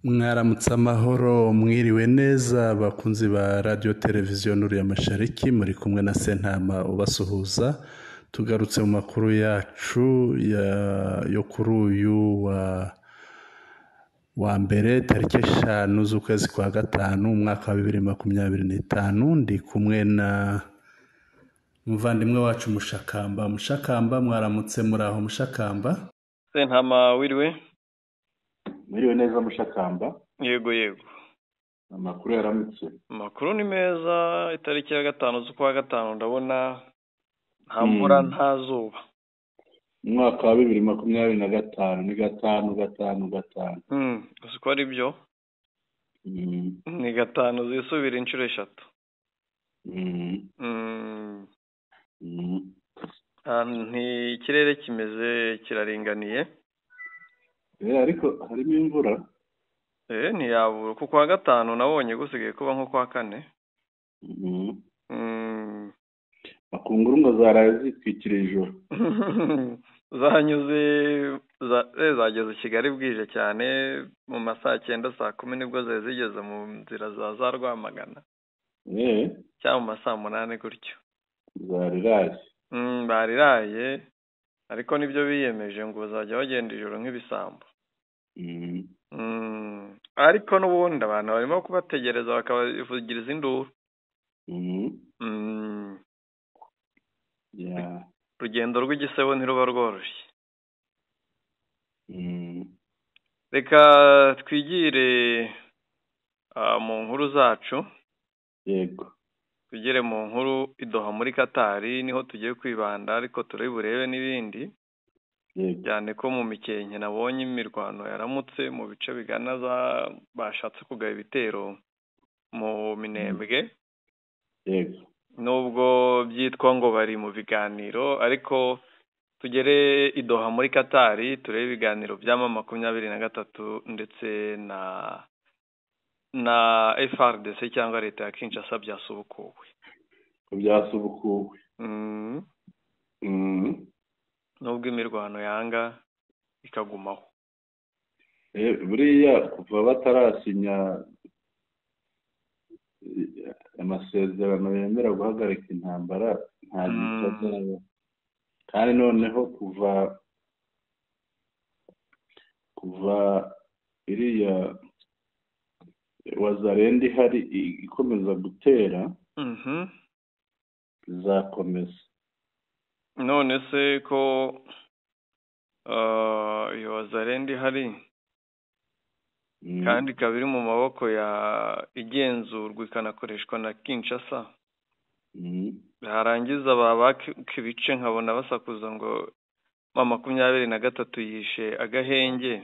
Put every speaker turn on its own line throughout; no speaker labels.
Mwaramutse amahoro, mwiriwe neza bakunzi ba radiyo televiziyo Nuru ya Mashariki, muri kumwe na Sentama ubasuhuza. Tugarutse mu makuru yacu yo kuri uyu wa mbere tariki 5 z'ukwezi kwa 5 umwaka wa 2025. Ndi kumwe na muvandimwe wacu Mushakamba. Mushakamba, mwaramutse, muraho Mushakamba?
Sentama, wiriwe.
Mwiriwe neza Mushakamba.
Yego yego.
Amakuru yaramutse.
Amakuru ni meza. Itariki ya 5 z'ukwa 5 ndabona nta mvura nta zuba.
Umwaka wa 2025 ni 5 5 5.
Uzi ko ari byo? Ni 5 zisubira inshuro 3. Ni ikirere kimeze kiraringaniye.
Ariko harimo imvura.
Ntiyabura kuko kwa 5 nabonye gusigaye kuba nko kwa 4.
Bakunguru ngo zaraye zitwikira ijoro.
Zanyuze zageze Kigali bwije cyane mu masaha 9 saa 10 nibwo zari zigeze mu nzira za Rwamagana. Cyangwa mu masaha 8 gutyo.
Zariraye.
Bariraye ariko nibyo biyemeje ngo bazajya bagenda ijoro nk'ibisambo. Ariko n'ubundi abantu barimo kubategereza bakabavugiriza induru. Urugendo rw'igisebo ntiruba rworoshye. Reka twigire mu nkuru zacu.
Yego.
Tugere mu nkuru idoha muri Katari niho tugiye kwibanda, ariko turi burebe n'ibindi. Cyane ko mu Mikenke nabonye imirwano yaramutse mu bice bigana za bashatse kugaba ibitero mu Minembwe.
Yego.
Nubwo byitwa ngo bari mu biganiro, ariko tugere idoha muri Katari turebe ibiganiro bya M23 ndetse na FARDC cyangwa leta ya Kinshasa byasubukuwe.
Byasubukuwe.
Nubwo imirwano yanga ikagumaho.
Buriya kuva batarasinya amasezerano yemera guhagarika intambara nta gitazaba. Kandi noneho kuva iriya Wazalendo ihari ikomeza gutera, bizakomeza.
None se ko iyo Wazalendo ihari kandi ikaba iri mu maboko ya igenzurwa ikanakoreshwa na Kinshasa, harangiza babaka ibice nkabona basakuza ngo M23 yishe agahenge,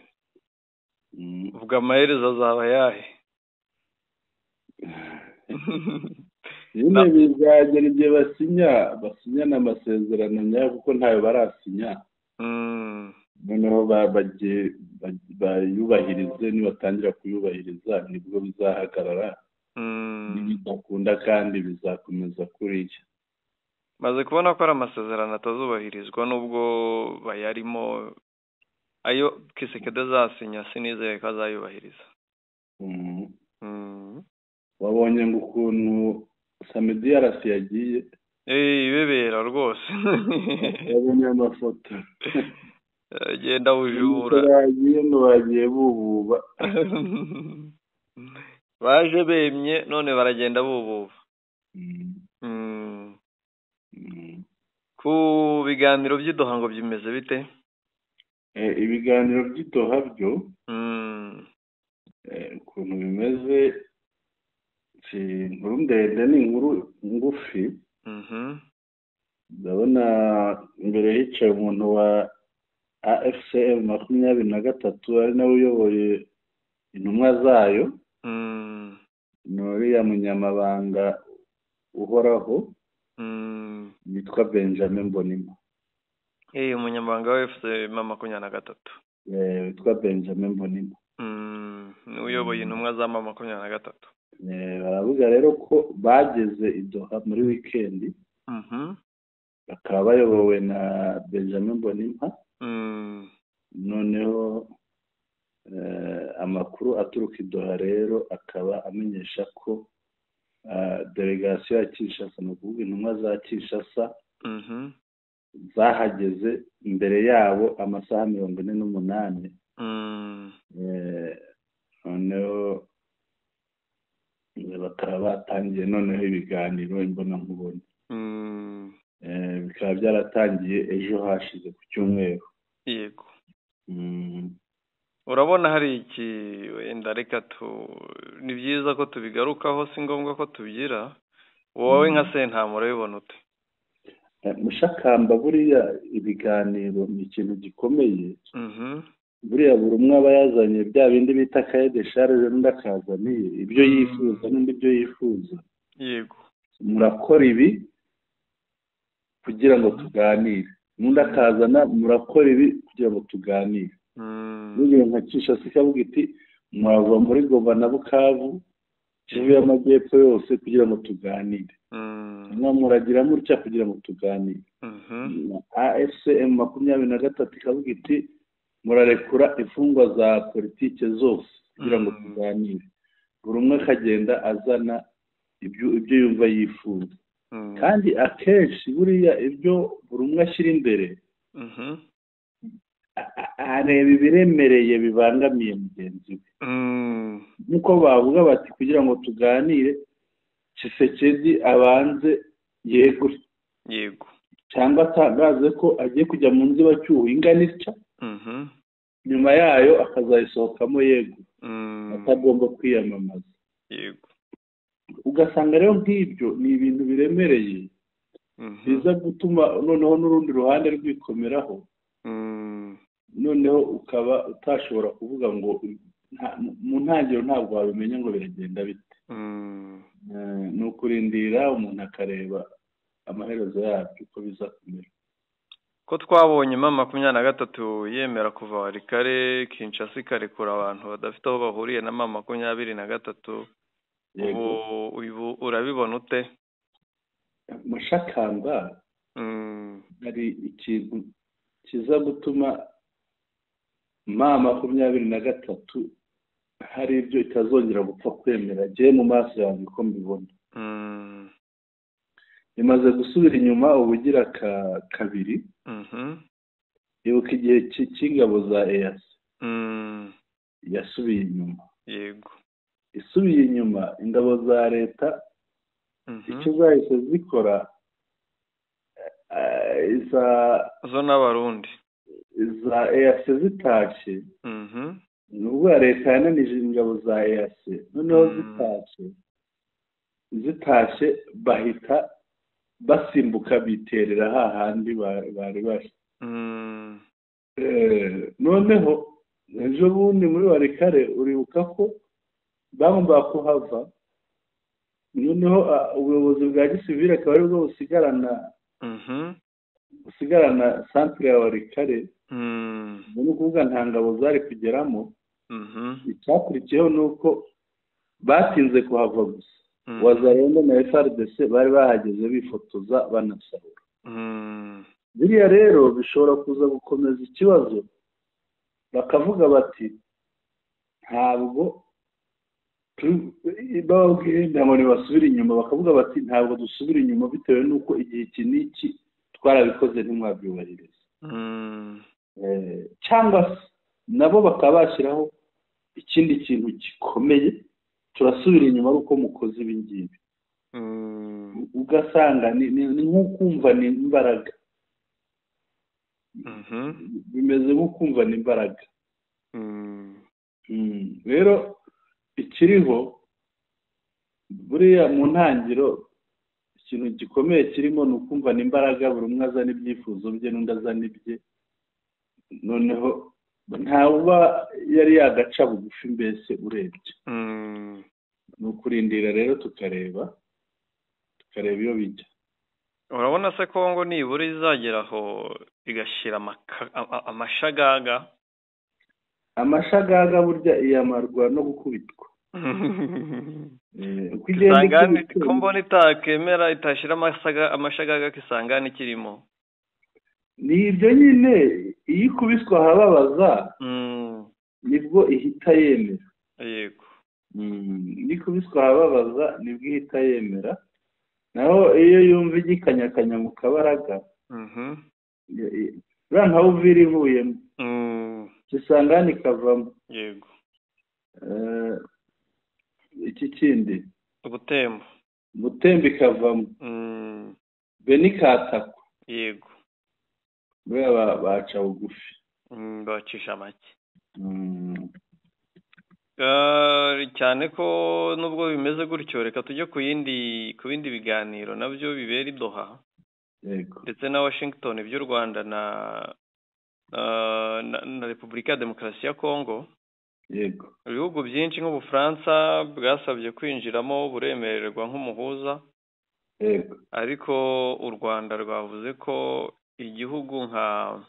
ubwo amaherezo azaba yahe?
Nyine bizagera igihe basinya n'amasezerano nyayo kuko ntayo barasinya. Noneho bayubahirize, nibatangira kuyubahiriza nibwo bizahagarara. Nibidakunda kandi bizakomeza kuriya.
Maze kubona ko ari amasezerano atazubahirizwa nubwo bayarimo, ayo Kisekedi azasinya sinizeye ko azayubahiriza.
Wabonye ngo ukuntu Samedi yarasi yagiye
ibebera rwose.
Wabonye amafoto
genda bujura
bagiye ngo bagiye bububa.
Baje bemye none baragenda bububa. Ku biganiro by'idoha ngo byimeze bite?
Ibiganiro by'idoha byo ukuntu bimeze, inkuru ndende ni inkuru ngufi. Ndabona imbere hicaye umuntu wa AFCM 23 ari nawe uyoboye intumwa zayo, ni uriya munyamabanga uhoraho yitwa Benjamin Mbonimpa.
Umunyamabanga wa AFCM 23
witwa Benjamin Mbonimpa
uyoboye intumwa za M23.
Baravuga rero ko bageze i Doha muri weekend, bakaba bayobowe na Benjamin Mbonimpa. Noneho
Amakuru aturuka i Doha rero akaba amenyesha ko delegasiyo ya Kinshasa, ni ukuvuga intumwa za Kinshasa, zahageze imbere yabo amasaha 48. Noneho bakaba batangiye noneho ibiganiro imbonankubone. Bikaba byaratangiye ejo hashize ku cyumweru.
Yego. Urabona hari iki wenda, reka ni byiza ko tubigarukaho, si ngombwa ko tubigira. Wowe nka Sentama urabibona ute?
Mushakamba, buriya ibiganiro ni ikintu gikomeye. Buriya buri umwe aba yazanye bya bindi bita cahier de charge, n'undi akazaniye ibyo yifuza, n'undi ibyo yifuza.
Yego.
Murakora ibi kugira ngo tuganire, n'undi akazana murakora ibi kugira ngo tuganire. N'urugero nka Kinshasa ikavuga iti murava muri Goma na Bukavu, Kivu y'Amajyepfo yose kugira ngo tuganire, muragira mutya kugira ngo tuganire. AFC M23 ikavuga iti murarekura imfungwa za politike zose kugira ngo tuganire. Buri umwe akagenda azana ibyo yumva yifuza. Kandi akenshi buriya ibyo buri umwe ashyira imbere, areba ibiremereye bibangamiye mugenzi we. Nk'uko bavuga bati kugira ngo tuganire Tshisekedi abanze yegure.
Yego.
Cyangwa atangaze ko agiye kujya mu nzibacyuho ingana itya, nyuma yayo akazayisohokamo yego, atagomba kwiyamamaza.
Yego.
Ugasanga rero nk'ibyo ni ibintu biremereye, biza gutuma noneho n'urundi ruhande rwikomeraho. Noneho ukaba utashobora kuvuga ngo mu ntangiriro ntabwo wabimenya ngo biragenda bite. Ni ukurindira umuntu akareba amaherezo yabyo uko biza kumera.
Ko twabonye M23 yemera kuva Walikale, Kinshasa ikarekura abantu badafite aho bahuriye na M23, ubu urabibona ute?
Mushakamba, hari ikintu kiza gutuma M23 hari ibyo itazongera gupfa kwemera. Jye mu maso yanjye uko mbibona, imaze gusubira inyuma ubugira kabiri. Ibuka igihe cy'ingabo za EAC yasubiye inyuma.
Yego.
Isubiye inyuma ingabo za leta icyo zahise zikora,
zo n'Abarundi
za EAC zitashye, nubwo leta yananije ingabo za EAC, noneho zitashye bahita basimbuka biterera hahandi bari bari. Noneho ejo bundi muri Walikale uribuka ko bagombaga kuhava, noneho ubuyobozi bwa gisivile akaba aribwo busigarana centre ya Walikale. Ni ukuvuga nta ngabo zari kugeramo. Icyakurikiyeho ni uko batinze kuhava gusa. Wazalendo na FARDC bari bahageze bifotoza banasahura. Biriya rero bishobora kuza gukomeza ikibazo, bakavuga bati ntabwo bababwiye ngo ntibasubire inyuma, bakavuga bati ntabwo dusubira inyuma bitewe n'uko igihe iki n'iki twarabikoze ntimwabyubahiriza. Cyangwa se nabo bakaba bashyiraho ikindi kintu gikomeye, turasubira inyuma ari uko mukoze ibi ngibi. Ugasanga ni nk'ukumva ni imbaraga, bimeze nk'ukumva ni imbaraga. Rero ikiriho buriya mu ntangiriro ikintu gikomeye kirimo ni ukumva ni imbaraga, buri umwe azana ibyifuzo bye n'undi azana ibye, noneho ntawuba yari yagaca bugufi mbese urebye. Ni ukurindira rero tukareba iyo bijya.
Urabona se Kongo nibura izagera aho igashyira amashagaga?
Amashagaga burya iyamarwa no gukubitwa.
Ko mbona itakemera itashyira amashagaga kisangani kirimo.
Ni ibyo nyine, iyo ikubiswe ahababaza
Nibwo ihita yemera.
Yego.
Nikubiswa ahababaza nibwo ihita yemera, naho iyo yumva igikanyakanya mu kabaraga, buriya nka Uvira ivuyemo, Kisangani ikavamo.
Yego.
Iki kindi
Butembo,
Butembo ikavamo, Beni ikatakwa.
Yego.
Buriya baca bugufi,
bacisha make. Cyane ko nubwo bimeze gutyo, reka tujye ku yindi, ku bindi biganiro nabyo bibera i Doha ndetse na Washington by'u Rwanda na Repubulika ya Demokarasi ya Kongo.
Yego.
Ibihugu byinshi nk'Ubufaransa bwasabye kwinjiramo, buremererwa nk'umuhuza.
Yego.
Ariko u Rwanda rwavuze ko igihugu nka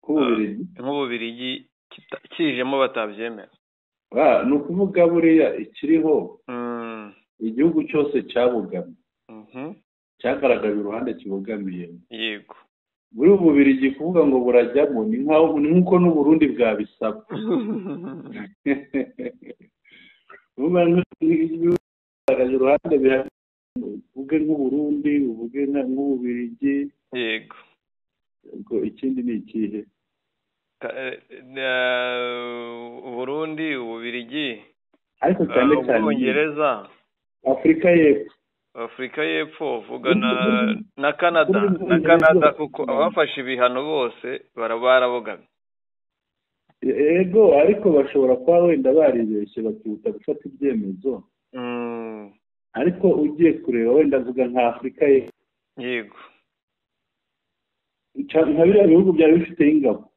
nk'Ububirigi kijemo batabyemera.
Ni ukuvuga buriya ikiriho, igihugu cyose cyabogamye, cyagaragaje uruhande kibogamiyemo.
Yego.
Buri Bubirigi kuvuga ngo burajyamo ni nk'uko n'Uburundi bwabisaba. Uruhande uvuge nk'Uburundi, uvuge nk'Ububirigi.
Yego.
Ikindi ni ikihe?
Uburundi, Ububirigi,
ariko cyane cyane
Ubwongereza,
Afurika y'Epfo.
Afurika y'Epfo, vuga na Canada, na Canada kuko abafashe ibihano bose barabogamye.
Yego, ariko bashobora kuba wenda baribeshye bakihuta gufata ibyemezo. Ariko ugiye kureba wenda avuga nka Afurika y'Epfo.
Yego.
Nka biriya bihugu byari bifite ingabo.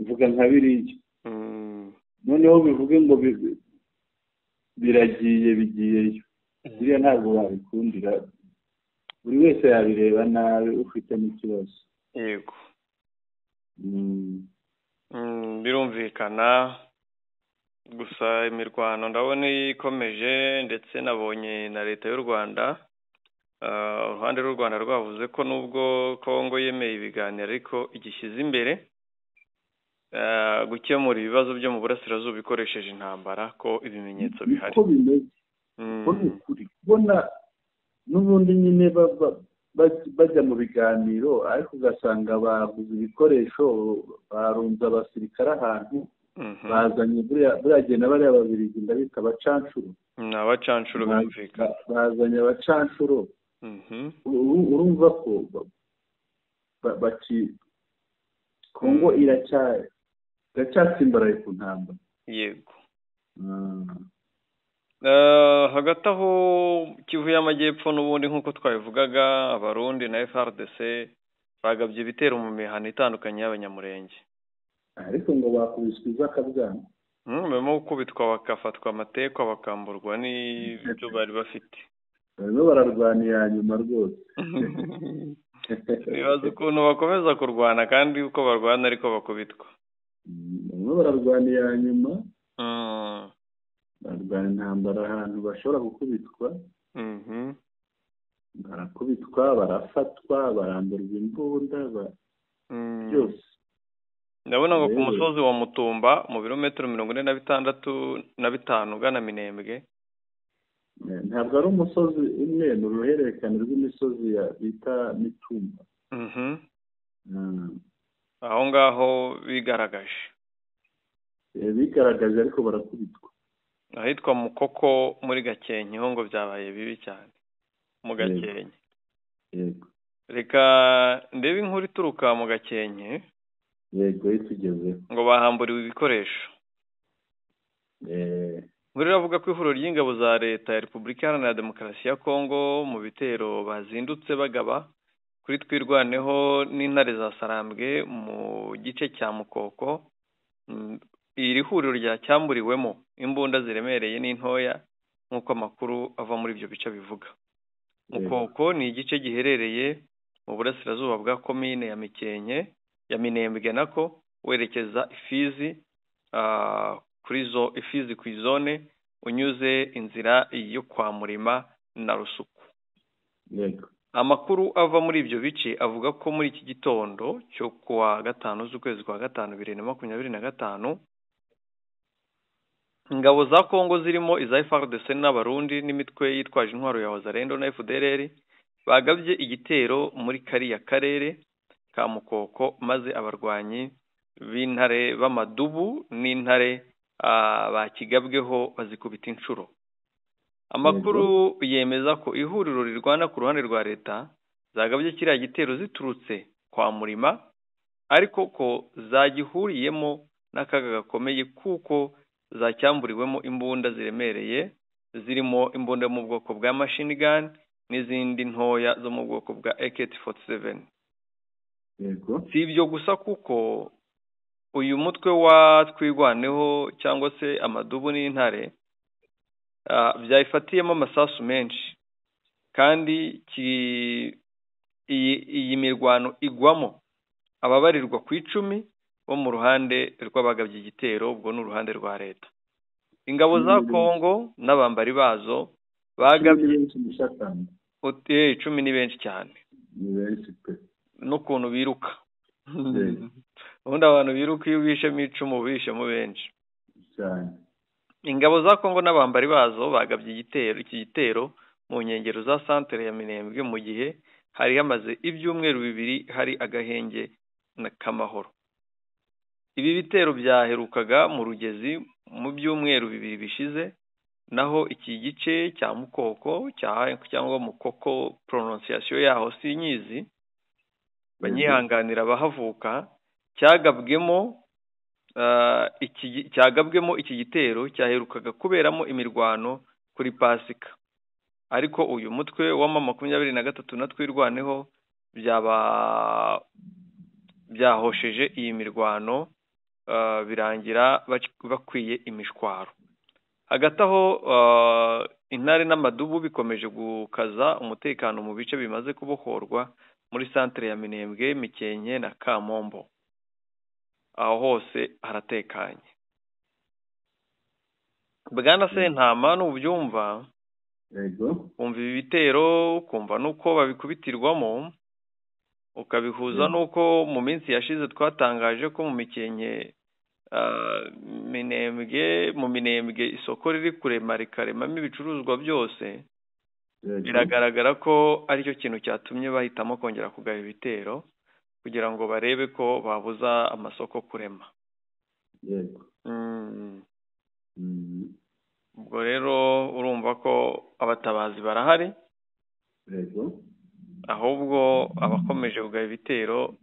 Vuga nka biriya. Noneho bivuge ngo biragiye bigiyeyo. Biriya ntabwo babikundira, buri wese yabireba nabi ufite n'ikibazo.
Yego. Birumvikana. Gusa imirwano ndabona ikomeje, ndetse nabonye na leta y'u Rwanda, uruhande rw'u Rwanda rwavuze ko nubwo Kongo yemeye ibiganiro ariko igishyize imbere gukemura ibibazo byo mu burasirazuba ikoresheje intambara, ko ibimenyetso bihari.
Uko bimeze kubona n'ubundi nyine bajya mu biganiro, ariko ugasanga baguze ibikoresho, barunze abasirikare ahantu, bazanye buriya genda bariya Babirigi ndabita abacanshuro.
Ni abacanshuro bumvikana.
Bazanye abacanshuro. Urumva ko Kongo iracyatsimbaraye ku ntambara.
Yego. Hagati aho Kivu y'Amajyepfo n'ubundi nk'uko twabivugaga, Abarundi na FARDC bagabye ibitero mu mihana itandukanye y'Abanyamurenge.
Ariko ngo bakubiswe izakabwana.
Barimo gukubitwa bakafatwa amatekwa, bakamburwa n'ibyo bari bafite.
Barimo bararwana iya nyuma rwose.
Bibaza ukuntu bakomeza kurwana kandi uko barwana ariko bakubitwa.
Barimo bararwana iya nyuma. Barwana intambara ahantu bashobora gukubitwa. Barakubitwa, barafatwa, baramburwa imbunda, byose.
Ndabona ngo ku musozi wa Mutumba mu birometero 46 na 5 ugana Minembwe.
Ntabwo ari umusozi umwe, ni uruhererekane rw'imisozi bita Mitumba.
Aho ngaho bigaragaje.
Bigaragaje ariko barakubitwa.
Ahitwa Mukoko muri Gakenke ho ngo byabaye bibi cyane mu Gakenke.
Yego.
Reka ndebe inkuru ituruka mu Gakenke.
Yego, itugezeho.
Ngo bahamburiwe ibikoresho. Inkuru iravuga ko ihuriro ry'ingabo za leta ya Repubulika Iharanira Demokarasi ya Kongo mu bitero bazindutse bagaba kuri Twirwaneho n'intare za Sarambwe mu gice cya Mukoko. Iri huriro ryacyamburiwemo imbunda ziremereye n'intoya nk'uko amakuru ava muri ibyo bice bivuga. Mukoko ni igice giherereye mu burasirazuba bwa komine ya Mikenke, ya Minembwe nako, werekeza Ifizi, kuri zo Ifizi ku izone, unyuze inzira yo kwa Murima na Rusuku.
Yego.
Amakuru ava muri ibyo bice avuga ko muri iki gitondo cyo kuwa 5 z'ukwezi kwa 5 2025 ingabo za Kongo zirimo iza FARDC n'Abarundi n'imitwe yitwaje intwaro ya Wazalendo na FDLR bagabye igitero muri kariya karere ka Mukoko, maze abarwanyi b'intare b'amadubu n'intare bakigabweho bazikubita inshuro. Amakuru yemeza ko ihuriro rirwana ku ruhande rwa leta zagabye kiriya gitero ziturutse kwa Murima, ariko ko zagihuriyemo n'akaga gakomeye kuko zacyamburiwemo imbunda ziremereye zirimo imbunda yo mu bwoko bwa machine gun n'izindi ntoya zo mu bwoko bwa AK-47.
Yego.
Si ibyo gusa kuko uyu mutwe wa Twirwaneho cyangwa se amadubu n'intare byayifatiyemo amasasu menshi, kandi iyi mirwano igwamo ababarirwa ku 10 bo mu ruhande rw'abagabye igitero, ubwo ni uruhande rwa leta. Ingabo za Kongo n'abambari bazo bagabye 10 ni benshi cyane, n'ukuntu biruka. Ubundi abantu biruka iyo bishemo 10 bishemo benshi
cyane.
Ingabo za Kongo n'abambari bazo bagabye igitero iki gitero mu nkengero za santere ya Minembwe mu gihe hari hamaze ibyumweru 2 hari agahenge k'amahoro. Ibi bitero byaherukaga mu Rugezi mu byumweru 2 bishize, naho iki gice cya Mukoko cyangwa Mukoko prononciation yaho sinyizi, banyihanganira bahavuka, cyagabwemo iki gitero cyaherukaga kuberamo imirwano kuri Pasika. Ariko uyu mutwe wa M23 na Twirwaneho byahosheje iyi mirwano, birangira bakwiye imishwaro. Hagati aho intare n'amadubu bikomeje gukaza umutekano mu bice bimaze kubohorwa muri santere ya Minembwe, Mikenke na Kamombo. Aho hose haratekanye. Bwana Sentama n'ubyumva,
yego,
umva ibi bitero kumva nuko babikubitirwamo, ukabihuza nuko mu minsi yashize twatangaje ko mu Mikenke Minembwe, mu Minembwe isoko riri kurema rikaremamo ibicuruzwa byose. Biragaragara ko aricyo kintu cyatumye bahitamo kongera kugaba ibitero kugira ngo barebe ko babuza amasoko kurema.
Yego.
Ubwo rero urumva ko abatabazi barahari.
Yego.
Ahubwo abakomeje kugaba ibitero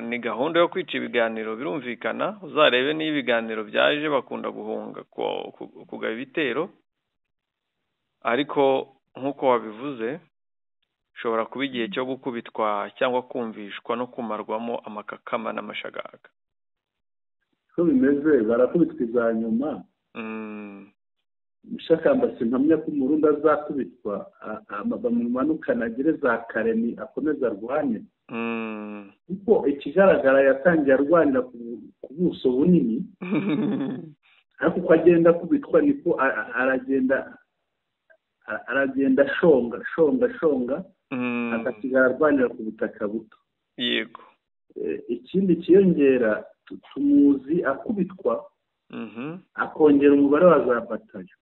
ni gahunda yo kwica ibiganiro, birumvikana. Uzarebe niba ibiganiro byaje bakunda guhunga kugaba ibitero, ariko nk'uko wabivuze ushobora kuba igihe cyo gukubitwa cyangwa kumvishwa no kumarwamo amakakama n'amashagaga.
Ko bimeze barakubitwa iza nyuma. Mushakamba simpamya ko Umurundi azakubitwa, bamumanukana agere za Karemi akomeza arwane. Kuko ikigaragara yatangiye arwanira ku buso bunini, ariko uko agenda akubitwa niko aragenda shonga shonga shonga, agasigara arwanira ku butaka buto.
Yego.
Ikindi kiyongera, tumuzi akubitwa akongera umubare wa za batayo,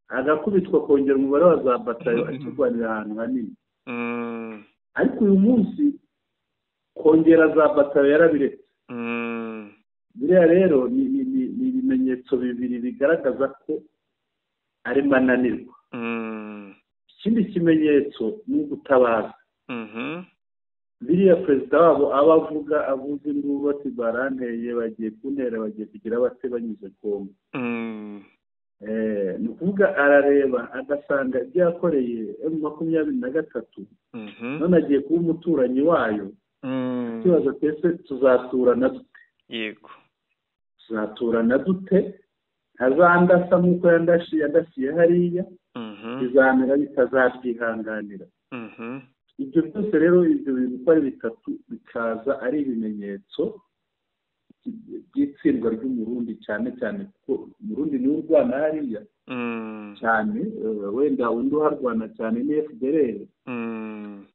agakubitwa akongera umubare wa za batayo, akirwanira ahantu hanini. Ariko uyu munsi kongera za batayo yarabiretse. Biriya rero ni ibimenyetso bibiri bigaragaza ko arimo ananirwa. Ikindi kimenyetso ni ugutabaza. Biriya perezida wabo aba avuga avuze induru bati baranteye, bagiye kuntera, bagiye kugira bate banyuze Kongo. Ni ukuvuga arareba agasanga ibyo yakoreye M23 none agiye kuba umuturanyi wayo. Ikibazo twese tuzaturana dute?
Yego.
Tuzaturana dute? Ntazandasa nk'uko yandasiye hariya, bizamera bitazabyihanganira. Ibyo byose rero, ibyo bintu uko ari bitatu bikaza ari ibimenyetso by'itsindwa ry'Umurundi, cyane cyane kuko Umurundi niwe urwana hariya. Cyane wenda undi uharwana cyane ni FDLR.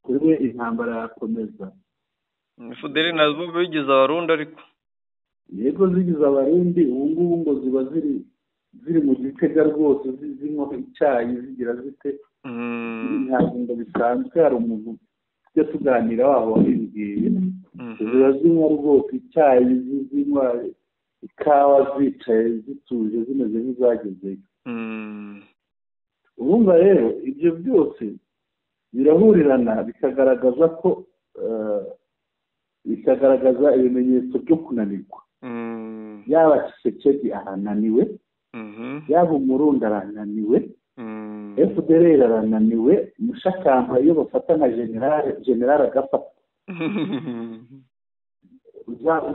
Kuri we intambara yakomeza.
FDLR nazo bigize abarundi ariko.
Yego zigize abarundi, ubu ngubu ngo ziba ziri mu gitega rwose, zinywa icyayi, zigira zite. Ntabwo ngo bisanzwe, hari umuntu tujya tuganira wabo wabimbwiye. Ziba zinywa rwose icyayi, zinywa ikawa, zicaye zituje, zimeze nk'izagezeyo. Urumva rero ibyo byose birahurirana bikagaragaza ko bikagaragaza ibimenyetso byo kunanirwa. Yaba Tshisekedi arananiwe, yaba umurundi arananiwe, FDLR arananiwe, Mushakamba iyo bafata nka general agafata.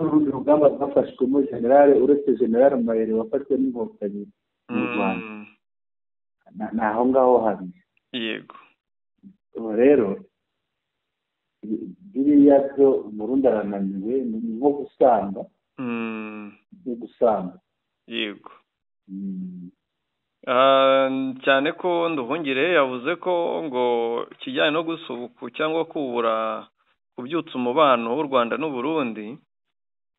Urundi rugamba rwafashwemo general, uretse general Mayere wafashwe n'inkotanyi mu Rwanda. Ni aho ngaho habiri.
Yego.
Rero biriya byo umurundi arananiwe, ni nko gusamba. Nko gusamba.
Yego. Cyane ko Nduhungire yavuze ko ngo ikijyanye no gusubuku cyangwa kubura kubyutsa umubano w'u Rwanda n'u Burundi,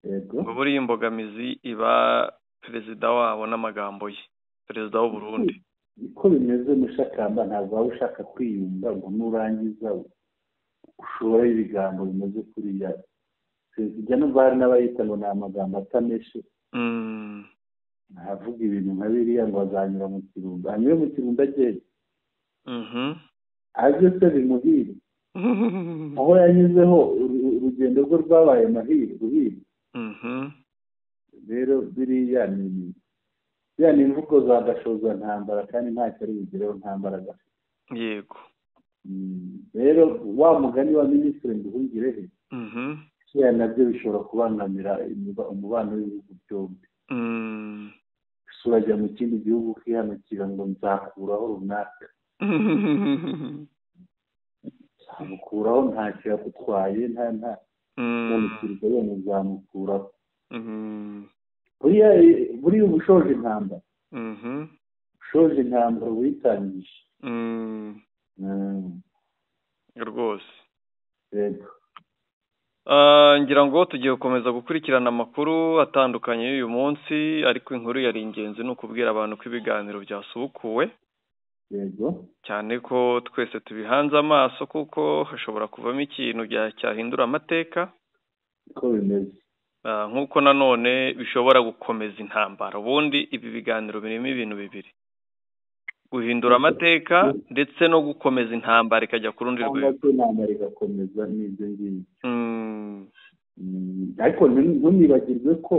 ngo buriya imbogamizi iba perezida wabo n'amagambo ye, perezida w'u Burundi.
Niko bimeze Mushakamba, ntabwo waba ushaka kwiyumva ngo nurangiza ushore ibigambo bimeze kuriya. Perezida n'ubwo hari n'abayita ngo ni amagambo atameshe. Ntavuga ibintu nka biriya ngo azanyura mu kirumba, anyure mu kirumba agende. Aje se bimuhire. Aho yanyuzeho urugendo rwe rwabaye mahire ruhire. Rero biriya ni imvugo za gashoza ntambara, kandi ntacyo ari bugereho ntambara gafite.
Yego.
Rero wa mugani wa Minisitiri Nduhungirehe, kiriya nabyo bishobora kubangamira umubano w'ibihugu byombi. Urajya mu kindi gihugu ukihanukira ngo nzakuraho runaka. Nzamukuraho ntacyo yakutwaye, nta nzamukirwa yone nzamukuraho. Buriya uba ushoje intambara. Ushoje intambara witangije.
Rwose.
Yego.
Ngira ngo tugiye gukomeza gukurikirana amakuru atandukanye y'uyu munsi, ariko inkuru yari ingenzi ni ukubwira abantu ko ibiganiro byasubukuwe.
Yego.
Cyane ko twese tubihanze amaso, kuko hashobora kuvamo ikintu cyahindura amateka.
Uko bimeze.
Nk'uko nanone bishobora gukomeza intambara. Ubundi ibi biganiro birimo ibintu bibiri: guhindura amateka ndetse no gukomeza intambara ikajya ku rundi rwego.
Intambara igakomeza n'ibyo ngibyo. Ariko ntunibagirwe ko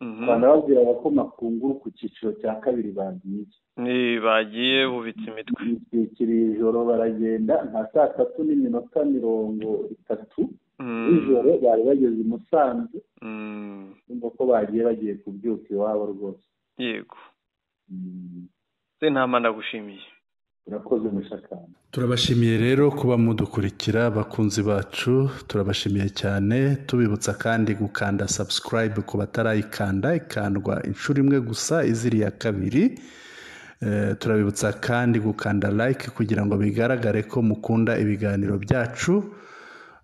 banababwiraga ko Makunguru ku cyiciro cya kabiri bagiye.
Ni bagiye bubitse imitwe.
Bitwikiriye ijoro baragenda nka 3:30 z'ijoro bari bageze i Musanze. Urumva ko bagiye kubyuka iwabo rwose.
Yego. Sentama ndagushimiye.
Urakoze Mushakamba.
Turabashimiye rero kuba mudukurikira bakunzi bacu, turabashimiye cyane. Tubibutsa kandi gukanda subscribe ku batarayikanda, ikandwa inshuro imwe gusa iziri ya kabiri. Turabibutsa kandi gukanda like kugira ngo bigaragare ko mukunda ibiganiro byacu,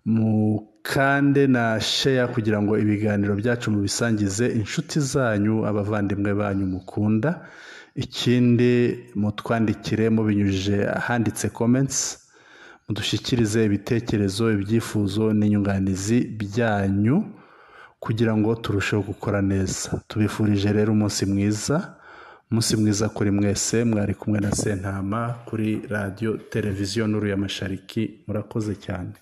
mukande na share kugira ngo ibiganiro byacu mubisangize inshuti zanyu, abavandimwe banyu mukunda. Ikindi mutwandikire mubinyujije ahanditse comments, mudushyikirize ibitekerezo, ibyifuzo n'inyunganizi byanyu kugira ngo turusheho gukora neza. Tubifurije rero umunsi mwiza, umunsi mwiza kuri mwese. Mwari kumwe na Sentama kuri radio televiziyo Nuru ya Mashariki. Murakoze cyane.